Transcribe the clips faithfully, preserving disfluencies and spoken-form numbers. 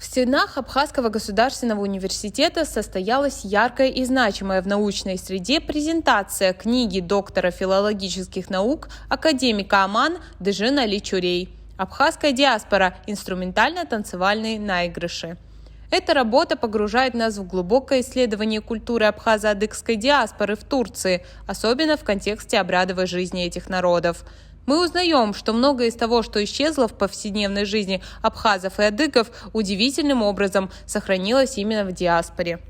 В стенах Абхазского государственного университета состоялась яркая и значимая в научной среде презентация книги доктора филологических наук, академика ОМАН Дыжын Али Чурей «Абхазская диаспора. Инструментально-танцевальные наигрыши». Эта работа погружает нас в глубокое исследование культуры абхазо-адыгской диаспоры в Турции, особенно в контексте обрядовой жизни этих народов. Мы узнаём, что многое из того, что исчезло в повседневной жизни абхазов и адыгов, удивительным образом сохранилось именно в диаспоре.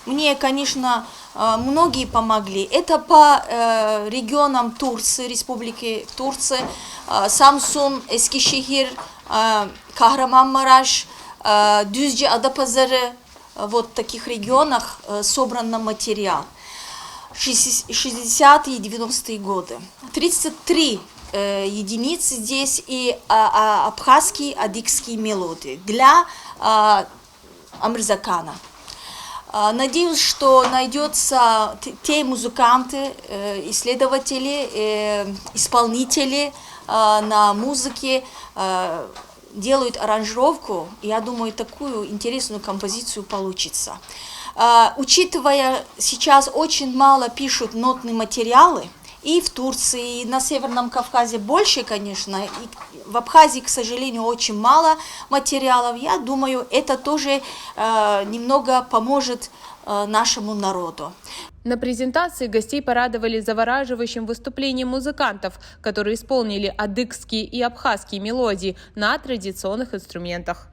Мне, конечно, э, многие помогли. Это по э, регионам Турции, Республики Турции, э, Самсун, Эскишехир, э, Кахраманмараш, э, Дюзджи, Адапазары, вот в таких регионах э, собран материал. Шестидесятые и девяностые годы. Тридцать три э, единицы здесь и а, а, абхазские, адыгские мелодии для а, Амирзакана. А, Надеюсь, что найдется те музыканты, э, исследователи, э, исполнители э, на музыке, э, делают аранжировку, я думаю, такую интересную композицию получится. Э, Учитывая сейчас очень мало пишут нотные материалы, и в Турции, и на Северном Кавказе больше, конечно, и в Абхазии, к сожалению, очень мало материалов. Я думаю, это тоже э, немного поможет э, нашему народу. На презентации гостей порадовали завораживающим выступлением музыкантов, которые исполнили адыгские и абхазские мелодии на традиционных инструментах.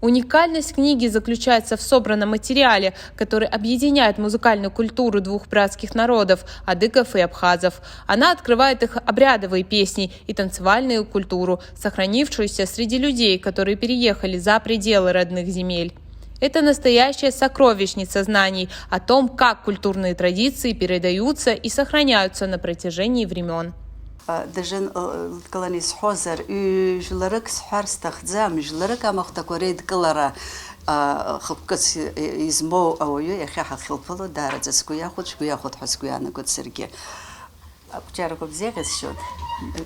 Уникальность книги заключается в собранном материале, который объединяет музыкальную культуру двух братских народов, адыгов и абхазов. Она открывает их обрядовые песни и танцевальную культуру, сохранившуюся среди людей, которые переехали за пределы родных земель. Это настоящая сокровищница знаний о том, как культурные традиции передаются и сохраняются на протяжении времен. Дыжын лыдкыланы исҳәозар, ҩ-, жәларык сҳәар сҭахӡам, жәларык амахәҭақәа реидкылара хықәкыс измоу ауаҩы иахьа ҳахьылԥыло даараӡа сгәы иахәоит, шәгәы иахәоит ҳәа сгәы иаанагоит саргьы. Ақәҿиарақәа бзиа ҟьасшьоит,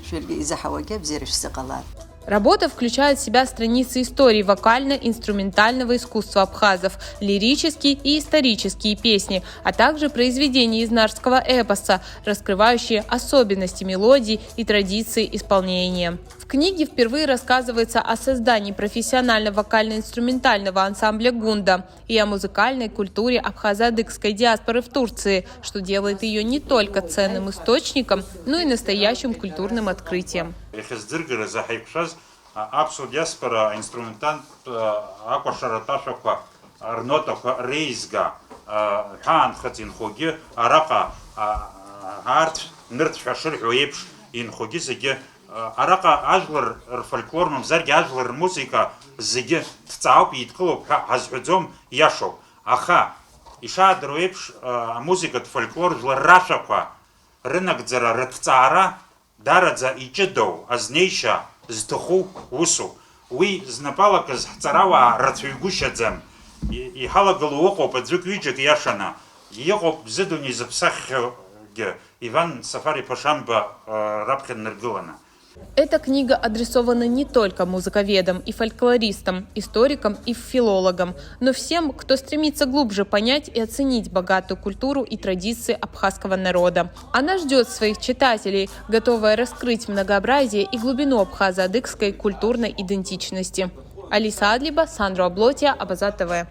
шәаргьы изаҳауагьы абзиара шәзыҟалап. Работа включает в себя страницы истории вокально-инструментального искусства абхазов, лирические и исторические песни, а также произведения из нарского эпоса, раскрывающие особенности мелодий и традиции исполнения. В книге впервые рассказывается о создании профессионального вокально-инструментального ансамбля «Гунда» и о музыкальной культуре абхазо-адыгской диаспоры в Турции, что делает её не только ценным источником, но и настоящим культурным открытием. Иахьазӡыргаразы ҳаиқәшәаз аԥсуа диаспора аинструментантә акәашаратә ашәақәа рнотақәа реизга ҳәаанхыҵ инхогьы араҟа арҭ нырцә ҳәа шырҳәо еиԥш инхогьы зегьы Араҟа ажәлар рфольклор мамзаргьы ажәлар рмузыка зегьы ҭҵаауп, еидкылоуп ҳәа ҳазҳәаӡом, иашоуп. Аха, ишаадыруа еиԥш, амузыкатә фольклор жәлар рашәақәа рынагӡара, рыҭҵаара дараӡа иҷыдоу, азнеишьа зҭаху усуп. Уи знапалакыз ҳҵарауаа рацәаҩгәышьаӡам. Иҳалагылоу ыҟоуп аӡәык-ҩыџьак иашаны, иҟоуп зыдунеи зыԥсаххьоугьы. Иван Сафар-иԥа Шамба раԥхьа днаргыланы. Эта книга адресована не только музыковедам и фольклористам, историкам и филологам, но всем, кто стремится глубже понять и оценить богатую культуру и традиции абхазского народа. Она ждёт своих читателей, готовая раскрыть многообразие и глубину абхазо-адыгской культурной идентичности. Алиса Адлиба, Сандро Облотия, Абаза ТВ.